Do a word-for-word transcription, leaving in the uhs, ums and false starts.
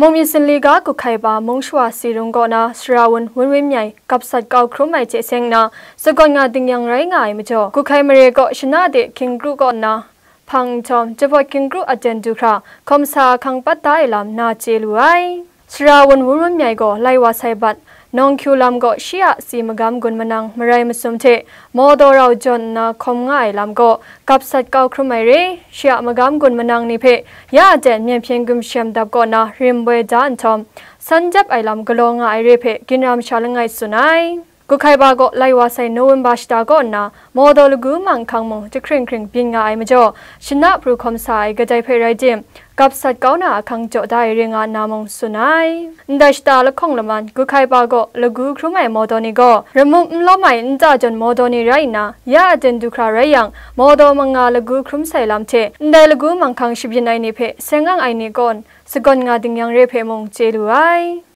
Mung myit sinli ga Guhkai ba Mung Shawa Sirung kaw na Sara Wun Wun Wun Myai gap sat kau hkrum ai hte seng nna, sagawn nga dingyang rai nga ai majaw, Guhkai mare kaw shana de hkying kru kaw nna hpang nhtawm, jahpawt hkying kru aten du hkra, hkawm sa ahkang pat da ai lam na chye lu ai. Sara Wun Wun Wun Myai gaw lai wa sai bat, Nawng Hkyu lam gaw shi a si magam gun manang marai masum hte mawdaw rau jawn nna hkawm nga ai lam gaw gap sat kau hkrum ai re. Shi a magam gun manang ni hpe ya aten myen hpyen gumshem dap kaw na rim boi da nhtawm, san jep ai lam galaw nga ai re hpe ginra masha langai tsun ai. Guhkai ba gaw lai wa sai November shata kaw nna mawdaw lagu mang hkang mung jahkring hkring byin nga ai majaw, shana pru hkawm sa ai kadai hpe rai tim, gap sat kau na ahkang jaw da ai re nga nna mung tsun ai. Ndai shata lahkawng laman Guhkai ba gaw lagu hkrum ai mawdaw ni gaw, ramup n lawm ai nta jawn mawdaw ni rai nna, ya aten du hkra rai yang, mawdaw manga lagu hkrum sai lam hte ndai lagu mang hkang shabyin ai ni hpe seng ang ai ni kaw sagawn nga dingyang re hpe mung chye lu ai.